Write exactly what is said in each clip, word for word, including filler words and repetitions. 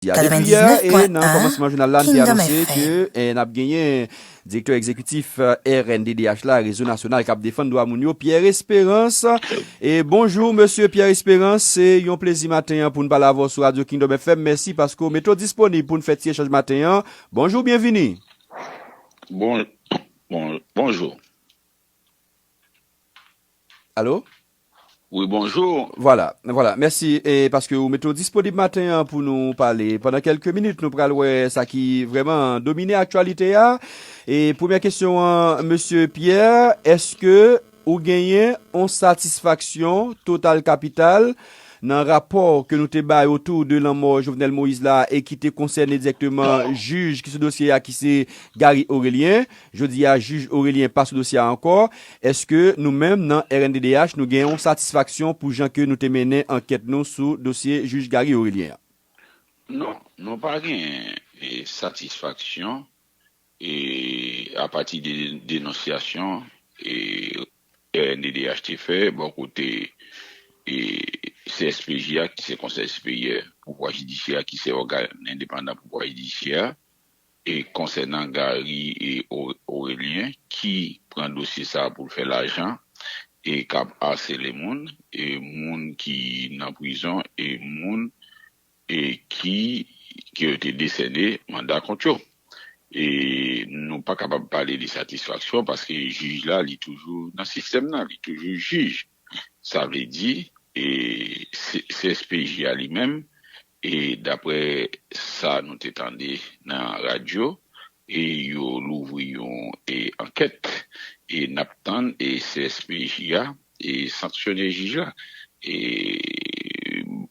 Depi yè, e nan kòmansman jounal la, n te anonse ke, e, n ap genyen direktè egzekitif, e, R N D D H la, Rezo Nasyonal k ap Defann Dwa Moun yo, Pierre Espérance. E bonjou, mesye Pierre Espérance. Se yon plezi maten an pou n pale avè w sou Radio Kingdom F M. Mèsi paske w mete w disponib pou n fè ti echanj maten an. Bonjou, byenvini. Bon, bon, bonjou. Alo? Wi, bonjou. Vwala, vwala. Mèsi, e, paske ou mete w disponib maten an pou nou pale. Pandan kèlke minit, nou pral wè sa ki vrèman domine aktyalite a. E premyè kesyon an, mesye Pierre, èske ou genyen yon satisfaksyon total kapital nan rapò ke nou te bay otou de lanmò Jovenel Moïse la e ki te konsène dirèkteman jij ki sou dosye a, ki se Gary Aurelien? Jodi a, jij Aurelien pa sou dosye a ankò. Èske nou menm nan R N D D H, nou gen yon satisfaksyon pou jan ke nou te mennen ankèt nou sou dosye jij Gary Aurelien an? Non, nou pa gen, e, satisfaksyon, e, apati de denonsyasyon, e, R N D D H te fè bò kote, e, C S P J a, ki se Konsèy Siperyè Pouvwa Jidisyè a, ki se ògàn endepandan pouvwa jidisyè a, e konsènan Gary, e, O-, Aurelien, ki pran dosye sa a pou l fè lajan, e k ap asele moun, e moun ki nan prizon, e moun, e ki, ke yo te desène manda kont yo. E nou pa kapab pale de satisfaksyon paske jij la, li toujou nan sistèm nan, li toujou jij. Sa vle di, e, C-, C S P J a li menm, e daprè sa nou te tande nan radyo, e yo louvri yon, e, ankèt, e n ap tann, e, C S P J a, e, sanksyone jij la. E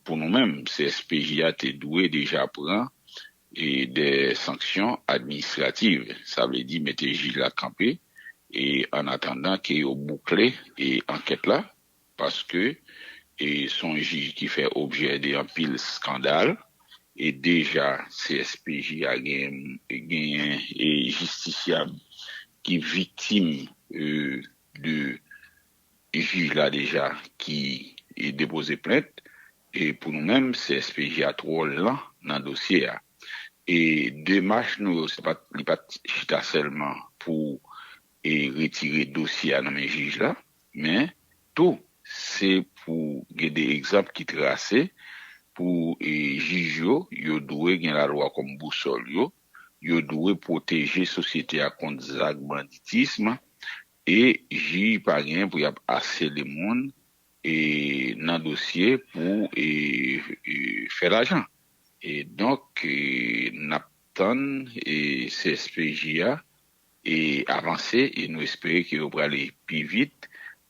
pou nou menm, C S P J a te dwe deja pran, e, de sanksyon administrativ, sa vle di mete jij la kanpe, e, an atandan ke yo boukle, e, ankèt la, paske, e, se yon jij ki fè objè de anpil eskandal, e deja C S P J a gen, genyen, e, jistisyab ki viktim, e, de jij la deja ki, e, depoze plent, e pou nou menm, C S P J a twò lan nan dosye a. E demach nou yo, se pa, li pa t chita sèlman pou, e, retire dosye a nan men jij la, men tou, se pou gen de egzanp ki trase pou, e, jij yo, yo dwe gen lalwa kòm bousòl yo, yo dwe pwoteje sosyete a kont zak banditism, e jij pa gen pou y ap asele moun, e, nan dosye pou, e, e, fè lajan. E donk, e, n ap tann, e, C S P J a, e, avanse, e nou espere ke yo prale pi vit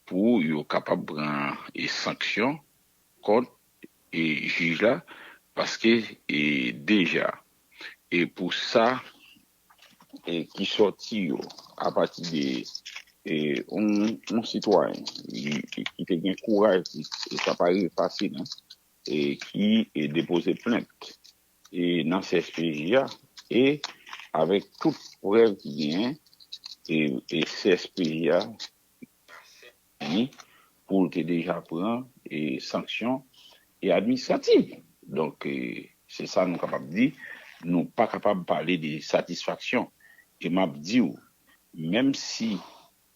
pou yo kapab pran, e, sanksyon kont, e, jij la, paske, e, deja, e, pou sa, e, ki sòti yo apati de, e, yon, yon sitwayen ki, ki te gen kouraj, e, sa pa rive fasil, hein, e ki, e, depoze plent, e, nan C S P J a, e avèk tout prèv ki genyen, e, e C S P J a ni pou l te deja pran, e, sanksyon, e, administrativ. Donk, e, se sa nou kapab di. Nou pa kapab pale de satisfaksyon. E m ap di w, menm si,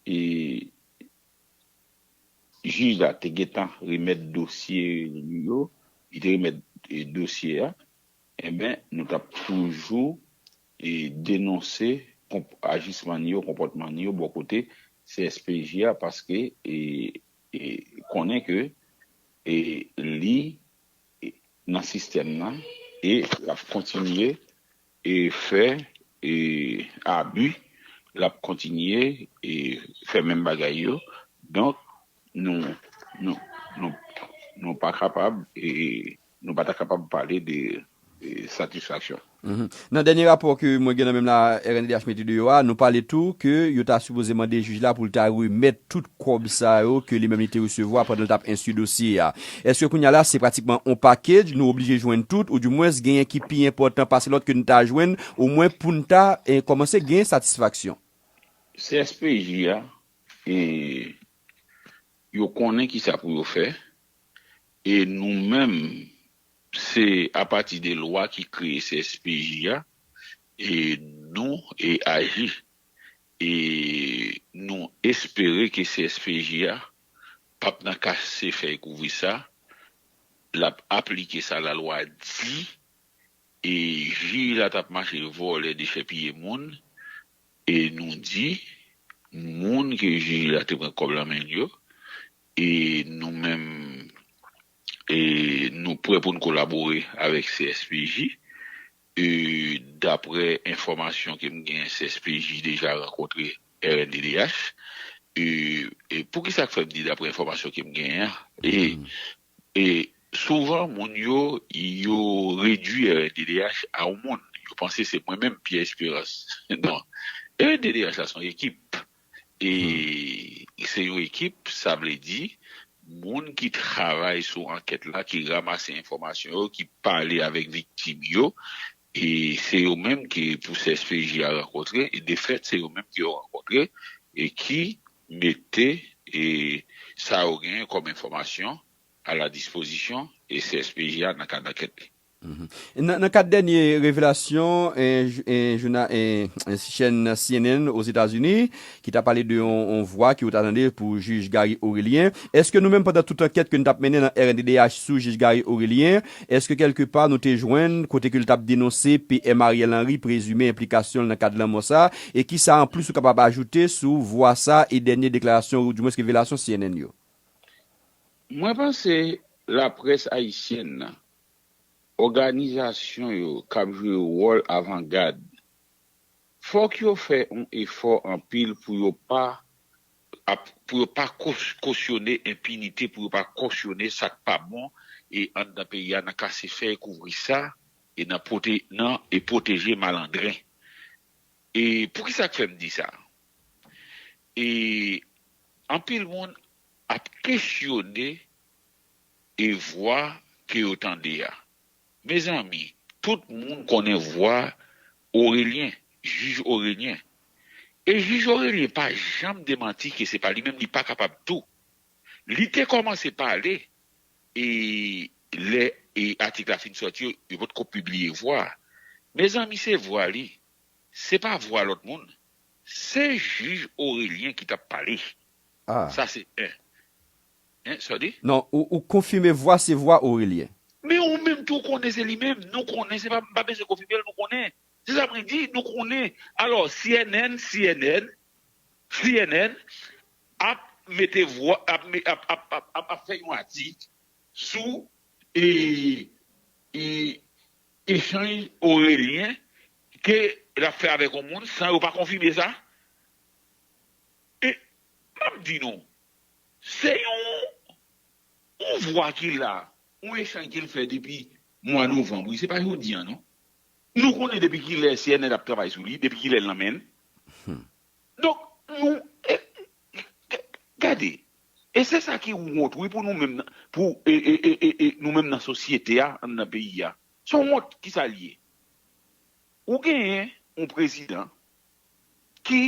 e, jij la te gentan remèt dosye li yo, li te remèt, e, dosye a, enben, nou t ap toujou, e, denonse konp-, ajisman li yo, konpòtman li yo bò kote C S P J a, paske, e, e, konnen ke, e, li, e, nan sistèm nan, e l ap kontinye, e, fè, e, abi, l ap kontinye, e, fè menm bagay yo. Donk, nou, nou, nou, nou pa kapab, e, nou pa ta kapab pale de, e, satisfaksyon. Mhm. Nan dènye rapò ke mwen gen nan men m la, R N D D H mete deyò a, nou pale tou ke yo ta sipoze mande jij la pou l ta remèt tout kòb sa yo ke li menm li te resevwa pandan l t ap enstwi dosye a. Èske kounye a la, se pratikman on package, nou oblije jwenn tout, oudimwens genyen ki pi enpòtan pase lòt ke n ta jwenn, omwen pou n ta, e, kòmanse gen satisfaksyon? C S P J a, e, yo konnen ki sa pou yo fè, e nou menm, se apati de lwa ki kreye C S P J a, e nou e aji. E nou espere ke C S P J a p ap nan kase fèy kouvri sa, l ap aplike sa lalwa di, e jij la t ap mache vòlè dechèpiye moun, e nou di, moun ke jij la te pran kòb lan men l yo, e nou menm, e nou prè pou n kolabore avèk C S P J. E daprè enfòmasyon ke m gen, C S P J deja rankontre R N D D H. E, e poukisa k fè m di daprè enfòmasyon ke m genyen an? E, e souvan, moun yo, yo redui R N D D H a yon moun. Yo panse se mwen menm, Pierre Espérance. Non. R N D D H la se yon ekip. E se yon ekip, sa vle di, moun ki travay sou ankèt la, ki ranmase enfòmasyon yo, ki pale avèk viktim yo, e se yo menm ki pou C S P J a rankontre, e de fèt, se yo menm ki yo rankontre, e ki mete, e sa yo genyen kòm enfòmasyon a la dispozisyon, e C S P J a nan kad ankèt li. Nan, nan kad dènye revelasyon, eh, jou- eh, jouna- eh, chèn C N N Ozetazini, ki ta pale de yon, yon vwa ki ou ta tande pou jij Gary Aurelien. Èske nou menm, pandan tout ankèt ke nou t ap mennen nan R N D D H sou jij Gary Aurelien, èske kèlkepa nou te jwenn kote ke l t ap denonse P M Ariel Henry prezime enplikasyon l nan kad lanmò sa, e kisa anplis ou kapab ajoute sou vwa sa e dènye deklarasyon, ou dimwens revelasyon C N N yo? Mwen panse laprès ayisyèn nan, òganizasyon yo k ap jwe wòl avangad, fòk yo fè yon efò anpil pou yo pa ap, pou yo pa kos- kosyone enpinite, pou yo pa kosyone sa k pa bon e anndan peyi a nan kase fèy kouvri sa e nan pwote- nan e pwoteje malandren. E poukisa k fè m di sa? E anpil moun ap kesyone e vwa ke yo tande a. Mezanmi, tout moun konnen vwa Aurelien, jij Aurelien. E jij Aurelien pa janm demanti ke se pa li menm, li pa kapab tou. Li te kòmanse pale, e lè e atik la fin sòti, yo, yo potko pibliye vwa a. Mezanmi, se vwa li. Se pa vwa lòt moun. Se jij Aurelien ki t ap pale. Ah. Sa se en. En, sa w di? Non, ou, ou konfime vwa se vwa Aurelien. Men ou menm tou konnen se li menm. Nou konnen, se pa, m pa bezwen konfime l, nou konnen. Se sa mwen di, nou konnen. Alò, C N N, C N N, C N N ap mete vwa, ap, me- ap, ap, ap, ap, ap fè yon atik sou e, e, echanj Aurelien ke l ap fè avèk yon moun san yo pa konfime sa. E m ap di nou, se yon, yon vwa ki la, yon echanj ke l fè depi mwa novanm, wi, se pa jodi a, non. Nou konnen depi kilè C N N ap travay sou li, depi kilè l nan men l. Donk, nou, e, e, gade, e se sa ki wont, wi, pou nou menm, nan- pou e, e, e, e, e, nou menm nan sosyete a, anndan peyi a. Se yon wont ki sa l ye. Ou genyen yon prezidan ki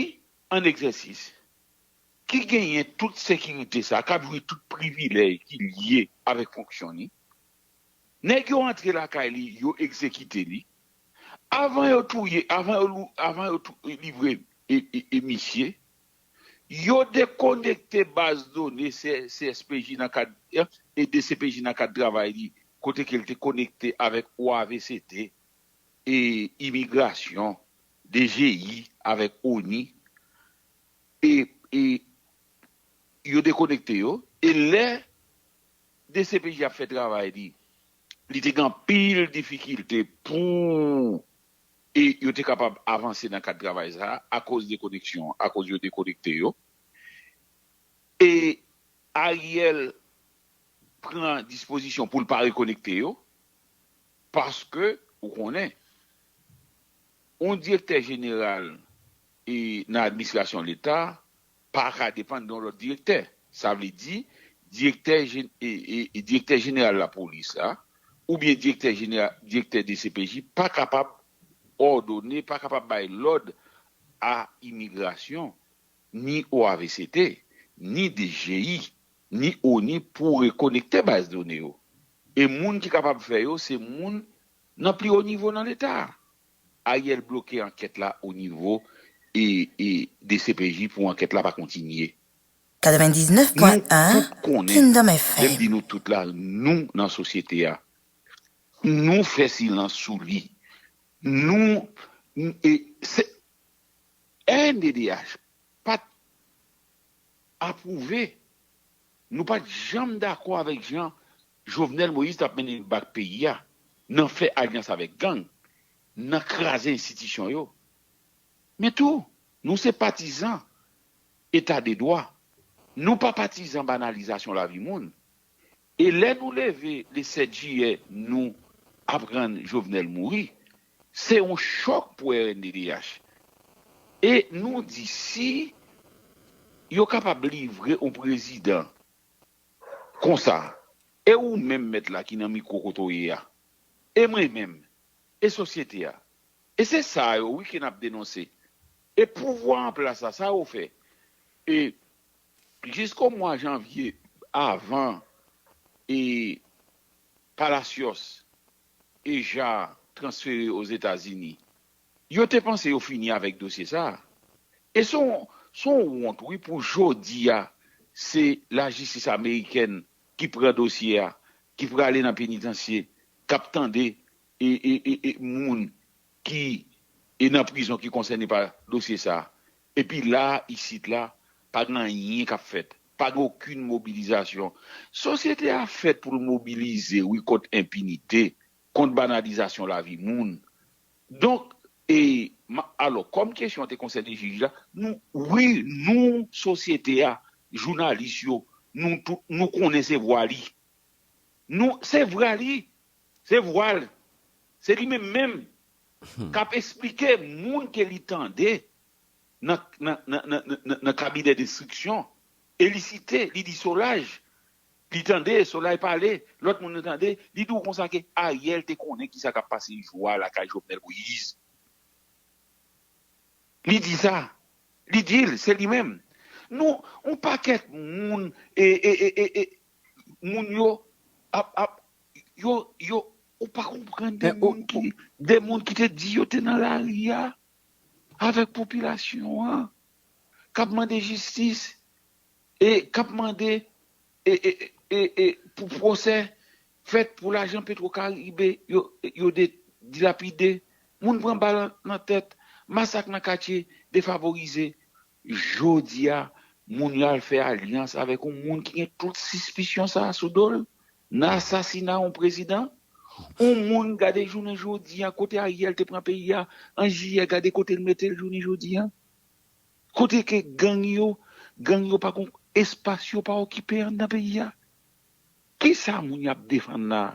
an egzèsis, ki genyen tout sekirite sa, k ap jwi tout privilèj ki lye avèk fonksyon li. Nèg yo antre lakay li, yo egzekite li. Avan yo touye, avan yo, lou- avan yo tou- livre e, e, e misye, yo dekonekte baz done C- C S P J nan kad, e D C P J nan kad travay li, kote ke l te konekte avèk O A V C T, e imigrasyon, D G I, avèk ONI. E, e yo dekonekte yo. E lè D C P J ap fè travay li, li te gen anpil difikilte pou e yo te kapab avanse nan kad travay sa a akoz dekoneksyon, akoz yo dekonekte yo. E Ariel pran dispozisyon pou l pa rekonekte yo, paske, ou konnen, yon direktè jeneral e nan administrasyon Leta pa ka depann de yon lòt direktè. Sa vle di, direktè, e, e, e direktè jeneral lapolis la, oubyen direktè jeneral, direktè D C P J pa kapab òdone, pa kapab bay lòd a imigrasyon, ni O A V C T, ni D G I, ni ONI pou rekonekte baz done yo. E moun ki kapab fè yo, se moun nan pli wo nivo nan Leta a. Ariel bloke ankèt la o nivo e, e D C P J pou ankèt la pa kontinye. Nou tout konnen, lè m di nou tout la, nou nan sosyete a, nou fè silans sou li. Nou, n- e, se, R N D D H pa t apwouve, nou pa t janm dakò avèk jan Jovenel Moïse t ap mennen bak peyi a, nan fè alyans avèk gang, nan kraze enstitisyon yo. Men tou, nou se patizan eta de dwa. Nou pa patizan banalizasyon lavi moun. E lè nou leve le sèt jiyè, nou aprann Jovenel mouri, se yon chòk pou R N D D H. E nou di si yo kapab livre yon prezidan konsa, e ou menm mèt la ki nan mikwo kote w ye a, e mwen menm, e sosyete a, e se sa yo wi ke n ap denonse. E pouvwa an plas la, sa yo fè? E jisko mwa janvye, avan e Palacios e Ja transfere Ozetazini, yo te panse yo fini avèk dosye sa a. E se yon, se yon wont wi pou jodi a, se lajistis amerikèn ki pran dosye a, ki prale nan penitansye, k ap tande e, e, e, e moun ki e nan prizon ki konsène pa dosye sa a. Epi la a, isit la, pa gen anyen k ap fèt. Pa gen okenn mobilizasyon. Sosyete a fèt pou l mobilize wi kont enpinite, kont banalizasyon lavi moun. Donk, e, ma- alò, kòm kesyon an te konsène jij la, nou, wi, nou, sosyete a, jounalis yo, nou tout, nou konnen se vwa li. Nou, se vwa li, se vwa l, se li menm menm k ap esplike moun ke li tande nan, nan, nan, nan, nan, nan kabinè denstriksyon, e li site, li di Solaj, li tande Solaj pale, lòt moun yo tande, li di w konsa ke Ariel te konnen kisa k ap pase jou a lakay Jovenel Moïse. Li di sa. Li di l, se li menm. Nou, yon pakèt moun, e, e, e, e, e, moun yo ap, ap, yo, yo, ou pa konprann de moun ki, de moun ki te di yo te nan lari a avèk popilasyon an, k ap mande jistis, e k ap mande e, e, e, e, pou pwosè fèt pou lajan Petro Caribe yo, yo de, dilapide. Moun pran bal nan tèt, masak nan katye defavorize. Jodi a, moun yo al fè alyans avèk yon moun ki gen tout sispisyon sa a sou do l, nan asasina yon prezidan. Yon moun, gade jounen jodi a, kote Ariel te pran peyi a an jiyè, gade kote l mete l jounen jodi a. Kote ke gang yo, gang yo pa gon espas yo pa okipe anndan peyi a? Kisa moun y ap defann la a?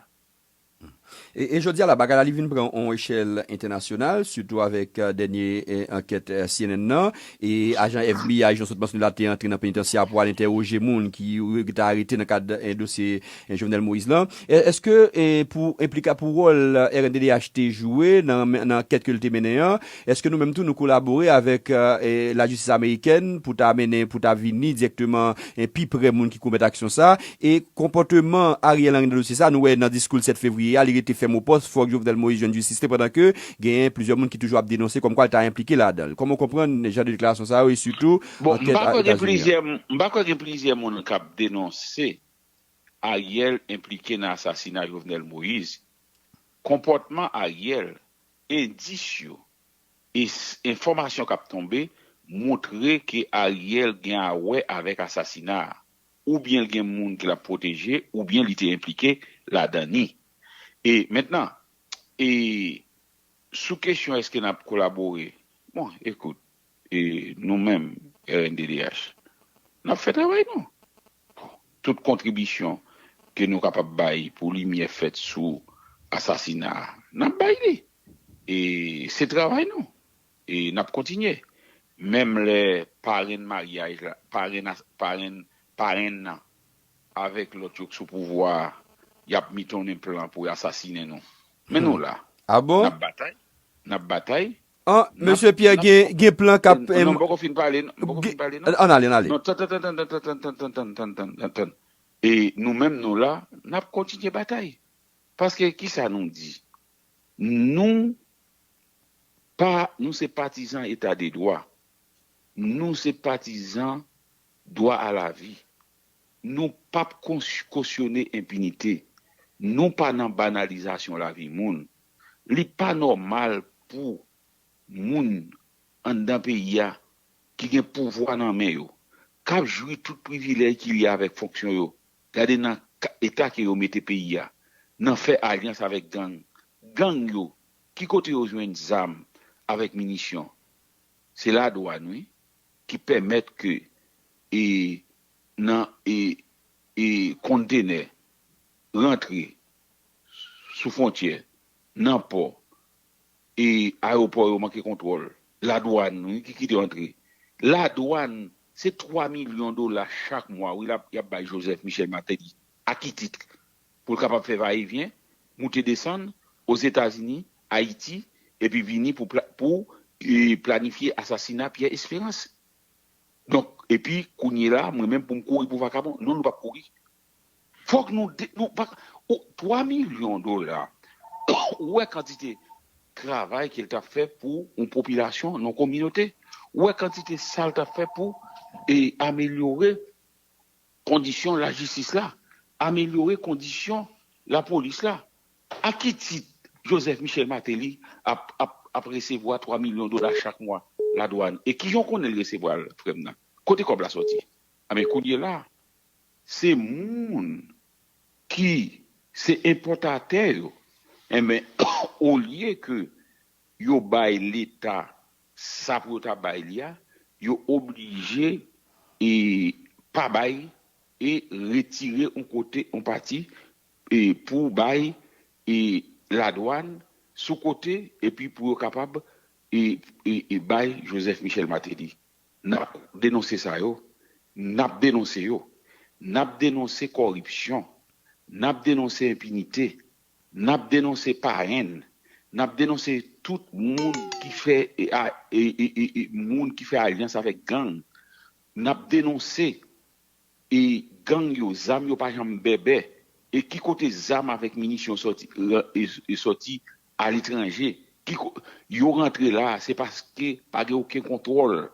E, e jodi a la, bagay la li vin pran yon echèl entènasyonal, sitou avèk eh, dènye eh, ankèt eh, C N N nan. E ajan F B I, jan w sot mansyone la, te antre nan penitansye a pou al entèwoje moun ki yo te arete nan kad eh, dosye eh, Jovenel Moïse lan. Èske eh, pou enplika pou wòl eh, R N D D H te jwe nan, nan ankèt ke l te mennen an, èske nou menm tou nou kolabore avèk eh, lajistis amerikèn pou ta mennen, pou ta vini dirèkteman eh, pi prè moun ki komèt aksyon sa? E konpòteman Ariel Henry nan dosye sa, nou wè nan diskou l sèt fevriye a, li rete fèm o pòs, fòk Jovenel Moïse jwenn jistis li, pandan ke genyen plizyè moun ki toujou ap denonse kòmkwa l ta enplike ladan l. Kòman w konprann jan de deklarasyon sa yo e sitou Bon, m ankèt pa kwè gen Etazini an? Plizyè, m pa kwè gen plizyè moun k ap denonse Ariel enplike nan asasina Jovenel Moïse. Konpòtman Ariel, endis yo, e s- enfòmasyon k ap tonbe montre ke Ariel gen a wè avèk asasina a. Oubyen l gen moun ke l ap pwoteje, oubyen li te enplike ladan ni. E mentnan, e sou kesyon èske n ap kolabore, bon, ekout, e nou menm, R N D D H, n ap fè travay nou. Tout kontribisyon ke nou kapab bay pou limyè fèt sou asasina a, n ap bay li. E se travay nou. E n ap kontinye. Menm lè parenn maryaj la, parenn, parenn, parenn nan, avèk lòt yo k sou pouvwa a, y ap mitonnen plan pou y asasinen nou. Men nou la. N ap batay. N ap batay. An, mesye Pierre, gen, gen plan k ap. Non, m poko fin pale, m poko fin pale, non. Ann ale, ann ale. Non, tann, tann, tann, tann. E nou menm, nou la, n ap kontinye batay. Paske kisa nou di? Nou pa, nou se patizan eta de dwa. Nou se patizan dwa a lavi. Nou p ap kons- kosyone enpinite. Nou pa nan banalizasyon lavi moun. Li pa nòmal pou moun anndan peyi a ki gen pouvwa nan men yo, k ap jwi tout privilèj ki lye avèk fonksyon yo, gade nan ka- eta ke yo mete peyi a, nan fè alyans avèk gang. Gang yo, ki kote yo jwenn zam avèk minisyon? Se ladwàn, wi, ki pèmèt ke e, nan e, e, kontenè rantre sou fwontyè, nan pò, e ayewopò yo manke kontwòl. Ladwàn, wi, ki kite yo antre. Ladwàn, se twa milyon dola chak mwa, wi, l ap, y ap bay Joseph Michel Martelly. A ki tit? Pou l kapab fè vayevyen, moute desann, Ozetazini, Ayiti, epi vini pou, pla- pou e, planifye asasina Pierre Espérance. Donk, epi, kounye la, mwen menm pou m kouri pou vakabon? Non, nou p ap kouri. Fòk nou, de- nou pa, ou, twa milyon dola, ou wè kantite travay ke l t ap fè pou yon popilasyon, yon kominote. Ou wè kantite sa l t ap fè pou e, amelyore kondisyon lajistis la, amelyore kondisyon lapolis la. A ki tit Joseph Michel Martelly ap, ap, ap resevwa twa milyon dola chak mwa ladwàn? E kijan w konnen l resevwa l, frè m nan? Kote kòb la sòti? Anben, kounye la, se moun ki se enpòtatè yo, enben, olye ke yo bay Leta sa pou yo ta bay li a, yo oblije e pa bay e retire yon kote, yon pati e pou bay e ladwàn sou kote epi pou yo kapab e, e, e bay Joseph Michel Martelly. N ap denonse sa yo, n ap denonse yo, n ap denonse kòripsyon, n ap denonse enpinite, n ap denonse parenn, n ap denonse tout moun ki fè e, a- e, e, e, e, moun ki fè alyans avèk gang. N ap denonse e gang yo, zam yo pa janm bèbè. E ki kote zam avèk minisyon sòti, e, e sòti aletranje? Ki ko- yo rantre la, se paske pa gen okenn kontwòl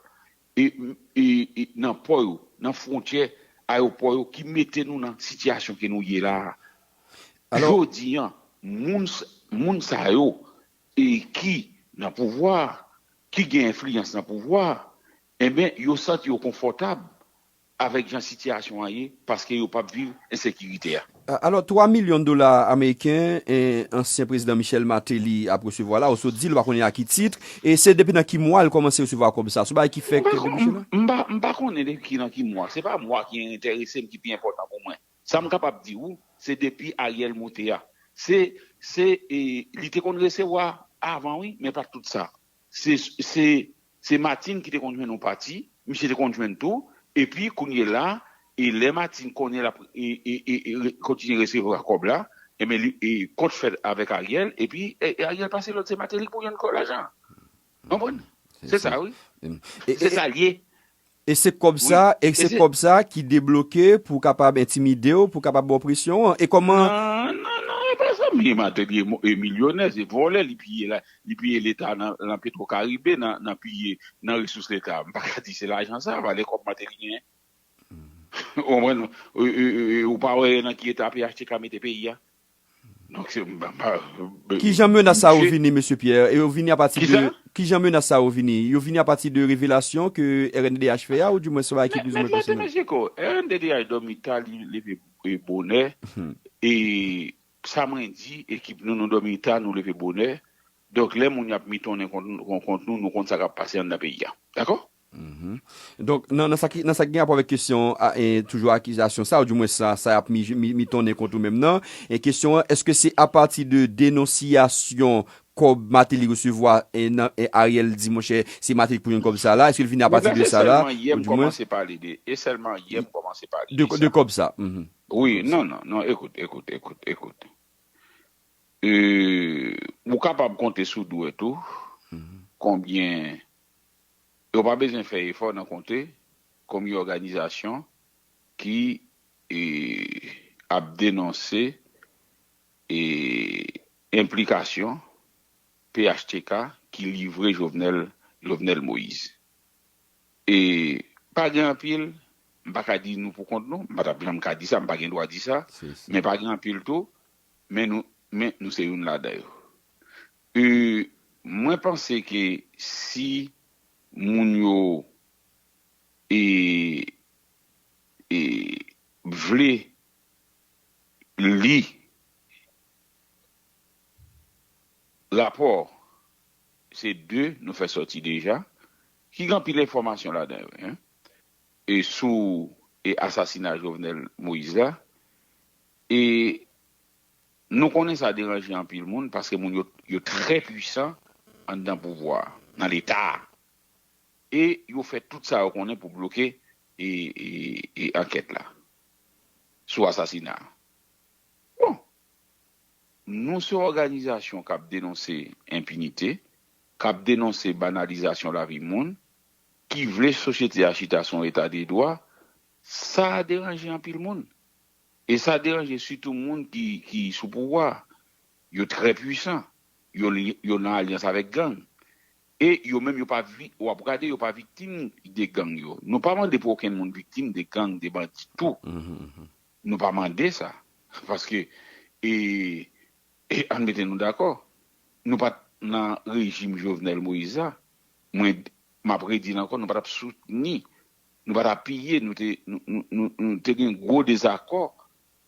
e, e, e nan pò yo, nan fwontyè ayewopò yo ki mete nou nan sitiyasyon ke nou ye la a. Jodi a, moun, s- moun sa yo e ki nan pouvwa, ki gen enfliyans nan pouvwa, enben, yo santi yo konfòtab avèk jan sitiyasyon an ye, paske yo p ap viv ensekirite a. A- Alò, twa milyon dola ameriken, e, ansyen prezidan Michel Martelly ap resevwa la, ou sot di l, ou pa konnen a ki tit, e se depi nan ki mwa l kòmanse resevwa kòb sa? Se yon bagay ki fèt depi chè la? M pa, m pa konnen depi nan ki mwa. Se pa mwa ki enterese m, ki pi enpòtan pou mwen. Sa m kapab di w, se depi Ariel moute a. Se, se, e, li te konn resevwa avan, wi, men pa tout sa. Se, se, se Martine ki te konn jwenn yon pati, misye te konn jwenn tou, epi kounye la, e lè Martine konnen l ap e, e, e, e, re- kontinye resevwa kòb la, enben, li e kont fèt avèk Ariel, epi e, e Ariel pase lòd se Martelly pou jwenn kò lajan. Konprann? Se sa, wi. E, Se e, sa l ye. E se kòb Wi. sa, e E se se kòb sa ki debloke pou kapab entimide w, pou kapab ba w presyon an. E kòman Non, non, non, e pa sa. Martelly e mo- e milyonè, se vòlè, li piye la, li piye Leta nan, nan Petro Caribe, nan, nan piye nan resous Leta. M pa ka di se lajan sa, valè kòb Martelly genyen. Ou konprann? Ou, ou, ou, ou pa wè nan ki eta P H T K mete peyi a? Donk, se, m pa, m pa, Kijan menas sa yo vini, mesye Pierre? E yo vini apati de, Kisa? Kijan menas sa yo vini? Yo vini apati de revelasyon ke R N D D H fè a, ou di mwen se yon bagay ki Men, plizoumwen men, men, pèsonèl? Mesye Ko, R N D D H dòmi ta, li leve e, bonè. E sa mwen di, ekip nou, nou dòmi ta, nou leve bonè. Donk, lè moun y ap mitonnen kont, kont, kont nou, nou konn sa k ap pase anndan peyi a. Dakò? Donk, nan, nan sa ki, nan sa ki gen rapò avèk kesyon, a, e, toujou akizasyon sa, ou di mwen sa, sa y ap mi, mi, mitonnen kont ou menm nan, e kesyon an, èske se apati de denonsiyasyon kòb Martelly resevwa, e, nan, e, Ariel di, monchè, se Martelly ki pou jwenn kòb sa la, èske l vini apati de sa la, ou di mwen? E sèlman yè m kòmanse pale de, e sèlman yè m kòmanse pale de, de sa. De kòb sa. Wi, non, non, non, ekout, ekout, ekout, ekout. E, ou kapab konte sou dwèt ou konbyen, e ou pa bezwen fè efò nan konte konbyen òganizasyon ki e, ap denonse e, enplikasyon P H T K ki livre Jovenel, Jovenel Moïse. E pa gen anpil, m pa ka di nou pou kont nou, m pa t ap janm ka di sa, m pa gen dwa di sa, men pa gen anpil tou, men nou, men nou se youn ladan yo. E, mwen panse ke si moun yo e, e, vle li rapò, se de nou fè sòti deja, ki gen anpil enfòmasyon ladan yo, en, e sou e asasina Jovenel Moïse la, e nou konnen sa deranje anpil moun, paske moun yo, yo trè pwisan anndan pouvwa a, nan Leta a. E yo fè tout sa yo konnen pou bloke e, e, e ankèt la sou asasina a. Bon, nou se yon òganizasyon k ap denonse enpinite, k ap denonse banalizasyon lavi moun, ki vle sosyete a chita sou yon eta de dwa, sa deranje anpil moun. E sa deranje sitou moun ki, ki sou pouvwa. Yo trè pwisan. Yo, li- yo nan alyans avèk gang. E yo menm, yo pa vi- w ap gade, yo pa viktim de gang yo. Nou pa mande pou okenn moun viktim de gang, de bandi tou. Nou pa mande sa. Paske, e, e ann mete nou dakò. Nou pa t nan rejim Jovenel Moïse la. Mwen, m ap redi l ankò, nou pa t ap soutni, nou pa t apiye, nou te, nou, nou, nou, nou te gen gwo dezakò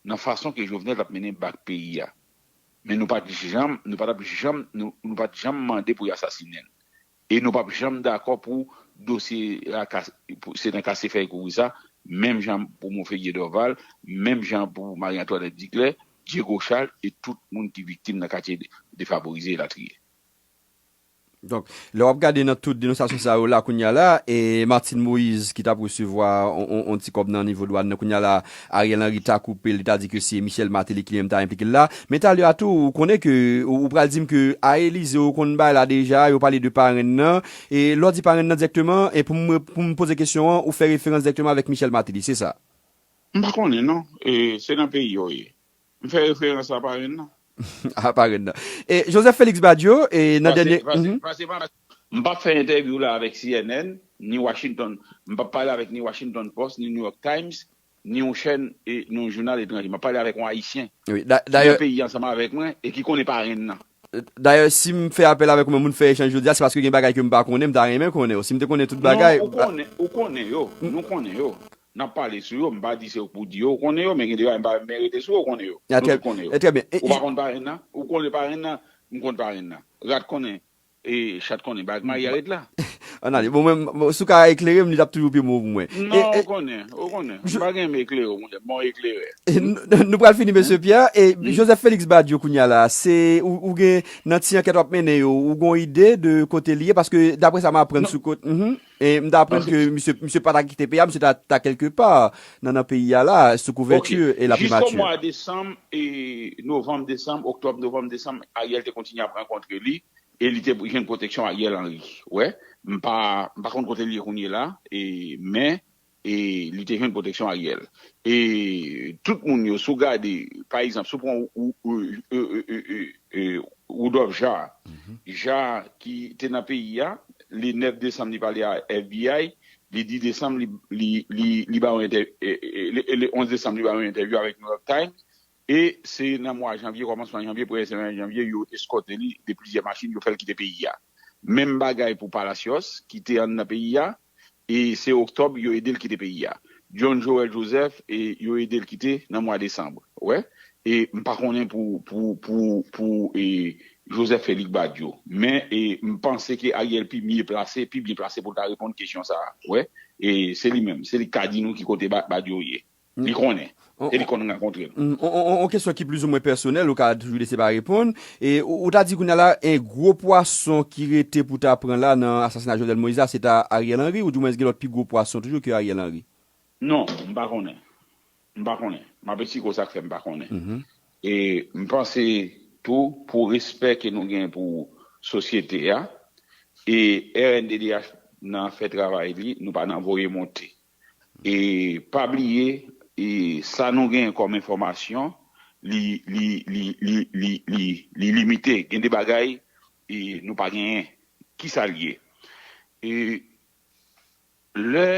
nan fason ke Jovenel t ap mennen bak peyi a. Men nou pa t janm, nou pa t ap janm, nou, nou pa t janm mande pou y asasinen l. E nou p ap janm dakò pou dosye a kase, pou, se nan kase fèy kouri sa, menm jan pou Monferrier Dorval, menm jan pou Marie Antoinette Duclair, Diego Charles e tout moun ki viktim nan katye de- defavorize elatriye. Donk, lè w ap gade nan tout denonsasyon sa yo la kounye a la, e Martine Moïse ki t ap resevwa on, on, on ti kòb nan nivo dwàn nan kounye a la, Ariel Henry ta koupe l, li ta di ke se Michel Martelly ki li menm ta enplike l la. Men talè a tou, ou konnen ke, ou, ou pral di m ke a Elize ou konn bay la deja, yo pale de parenn nan, e lè w di parenn nan dirèkteman, e pou m, pou m poze kesyon an, ou fè referans dirèkteman avèk Michel Martelly, se sa? M pa konnen non, e se nan peyi yo ye. M fè referans a parenn nan. A parenn nan. E Joseph Félix Badio, e nan dènye. M p ap fè entèvyou la avèk C N N, ni Washington. M p ap pale avèk ni Washington Post, ni New York Times, ni yon chèn, e ni yon jounal etranje. M ap pale avèk yon Ayisyen ki nan peyi ansanm avèk mwen e ki konnen parenn nan. Dayè, si m fè apèl avèk ou menm, moun fè echanj jodi a, se paske gen bagay ke m pa konnen, m ta renmen konnen yo. Si m te konnen tout bagay. Non, ou konnen, ou konnen yo. Nou konnen yo. N ap pale sou yo, m pa di se ou k pou di yo ou konnen yo, men gen de bagay m pa menm rete sou yo, ou konnen yo. Nou tout konnen yo. Ou pa konn parenn nan? Ou konnen parenn nan? M konn parenn nan. Rat konnen, e chat konnen, bagay k mayi a ret la. Ann ale. Bon, mwen, si w ka eklere m, li t ap toujou pi bon pou mwen. Non, ou konnen, ou konnen. M pa gen men eklere w, monchè, m pa yon eklerè. Nou pral fini, mesye Pierre. E Joseph Félix Badio kounye a la, se, ou, ou gen, nan ti ankèt w ap mennen yo, ou gen yon ide de kote li ye? Paske, daprè sa m aprann sou kote. E m ta aprann ke misye, misye pa ta kite peyi a, misye ta, ta kèlke pa nan, nan peyi a la, sou kouvèti e la primati. Jiska mwa desanm, e novanm, desanm, oktòb, novanm, desanm, Ariel te kontinye ap rankontre li, e li te jwenn pwoteksyon Ariel Henry. Wè, m pa, m pa konn kote li ye kounye la, e, men, e li te jwenn pwoteksyon Ariel. E tout moun yo, si w gade, pa egzanp, si w pran ou, ou, ou, e, e, e, e, e, Rudolphe Jaar, Jaar ki te nan peyi a, le nèf desanm li pale a F B I, le dis desanm li, li, li, li ba yon entè, e, e, le, le onz desanm li ba yon entèvyou avèk New York Times, e se nan mwa janvye, kòmansman janvye, premye semèn janvye, yo eskòte li de plizyè machin, yo fè l kite peyi a. Menm bagay pou Palacios, ki te anndan peyi a, e se oktòb yo ede l kite peyi a. John Joël Joseph, e yo ede l kite nan mwa desanm. Wè, e m pa konnen pou, pou, pou, pou e Joseph Félix Badio. Men, e m panse ke Ariel pi mye plase, pi byen plase pou l ta reponn kesyon sa a. Wè, e se li menm, se li k ka di nou ki kote Ba- Badio ye. Li konnen. E li konn rankontre l. On kesyon ki plizoumwen pèsonèl, ou ka toujou deside pa reponn. E ou, ou ta di kounye a la, en gwo pwason ki rete pou ta pran la nan asasina Jovenel Moïse la, se ta Ariel Henry, oudimwens gen lòt pi gwo pwason toujou ke Ariel Henry? Non, m pa konnen. M pa konnen. M ap eksplike w sa k fè m pa konnen. E m panse tou, pou respè ke nou gen pou sosyete a, e R N D D H nan fè travay li, nou pa nan voye monte. E pa bliye, e sa nou gen kòm enfòmasyon, li li li li li li li limite. Gen de bagay e nou pa genyen. Kisa l ye? E lè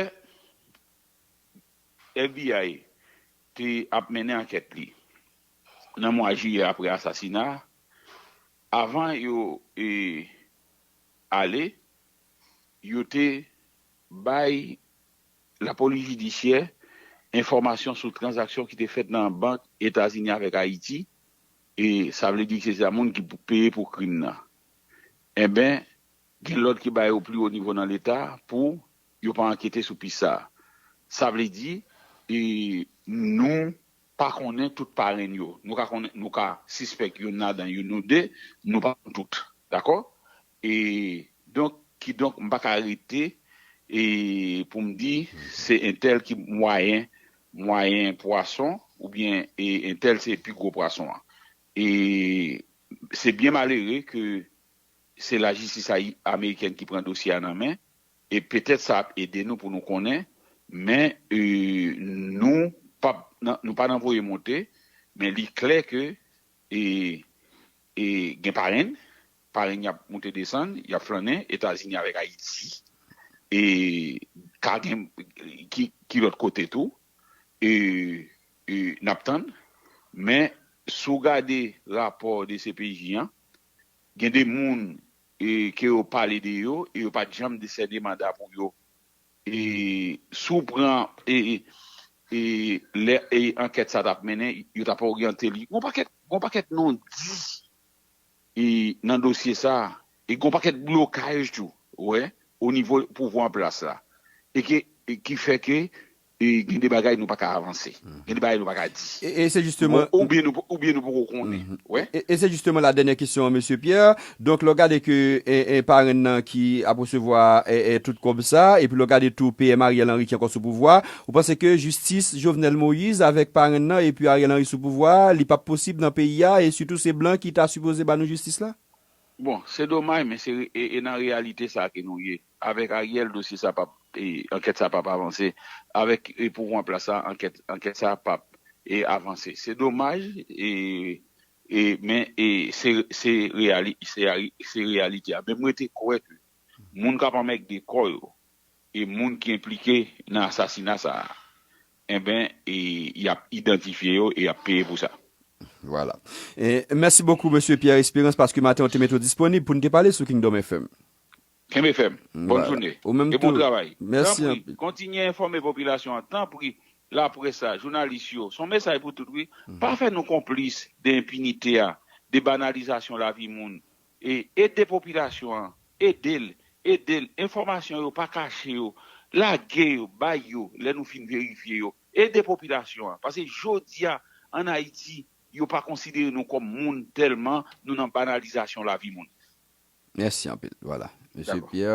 F B I te ap mennen ankèt li nan mwa jiyè apre asasina, avan yo e, ale, yo te bay lapolis jidisyè enfòmasyon sou tranzaksyon ki te fèt nan bank Etazini avèk Ayiti, e sa vle di ke se sa moun ki pou peye pou krim nan. Enben, gen lòd ki ba yo pli wo nivo nan Leta pou yo pa ankete sou pis sa a. Sa vle di, e, nou pa konnen tout parenn yo. Nou ka konnen, nou ka sispèk youn ladan youn ou de, nou pa konn tout. Dakò? E donk, kidonk, m pa ka rete e pou m di se entèl ki mwayen, mwayen pwason, oubyen e entèl se pi gwo pwason an. E se byen malere ke se lajistis ayi- amerikèn ki pran dosye a nan men, e petèt sa ap ede nou pou nou konnen, men e, nou pa, nan- nou pa nan voye monte, men li klè ke e, e gen parenn, parenn y ap moute desann, y ap flannen, Etazini avèk Ayiti, e ka gen ki, ki lòt kote tou, e, e n ap tann, men si w gade rapò de C P J an, gen de moun e, ke yo pale de yo, e yo pa t janm desène manda pou yo. E si w pran e, e, e, lè e, ankèt sa t ap mennen, yo t ap oryante li. Gon pakèt, gon pakèt non di e, nan dosye sa, e gon pakèt blokaj tou, wè, o nivo pouvwa an plas la. E ke, e ki fè ke e, gen de bagay nou pa ka avanse. Gen de bagay nou pa ka di. E, e se jisteman. Bon, oubyen nou, oubyen nou poko konnen. Wè. E, e se jisteman la dènyè kesyon an, mesye Pierre. Donk, lè w gade ke e, e, parenn nan ki ap resevwa e, e, tout kòb sa, epi lè w gade tou P M Ariel Henry ki ankò sou pouvwa, ou panse ke jistis Jovenel Moïse avèk parenn nan epi Ariel Henry sou pouvwa, li p ap posib nan peyi a, e sitou se blan ki ta sipoze ba nou jistis la? Bon, se domaj, men se re- e, e nan reyalite sa ke nou ye. Avèk Ariel, dosye sa p ap, e, ankèt sa p ap avanse. Avèk e, pouvwa an plas la, ankèt, ankèt sa p ap e, avanse. Se domaj, e, e, men e, se, se, reyali, se, ari- se reyalite a. Men m rete kwè ke moun k ap anmègde kò yo, e moun ki enplike nan asasina sa a, enben, e, y ap idantifye yo e y ap peye pou sa. Vwala. E, mèsi bokou, mesye Pierre Espérance, paske maten an te mete w disponib pou n te pale sou Kingdom F M. Kenbe fèm. Bòn jounen. Ou menm tou. E bon travay. Mèsi anpil. Tanpri, kontinye enfòme popilasyon an. Tanpri, laprès la, jounalis yo. Se yon mesaj pou tout, wi. Pa fè nou konplis de enpinite a, de banalizasyon lavi moun. E ede popilasyon an. Ede l. Ede l. Enfòmasyon yo, pa kache yo. Lage yo, bay yo, lè nou fin verifye yo. Ede popilasyon an. Paske jodi a, ann Ayiti, yo pa konsidere nou kòm moun tèlman nou nan banalizasyon lavi moun. Mèsi anpil. Vwala. Mesye Pierre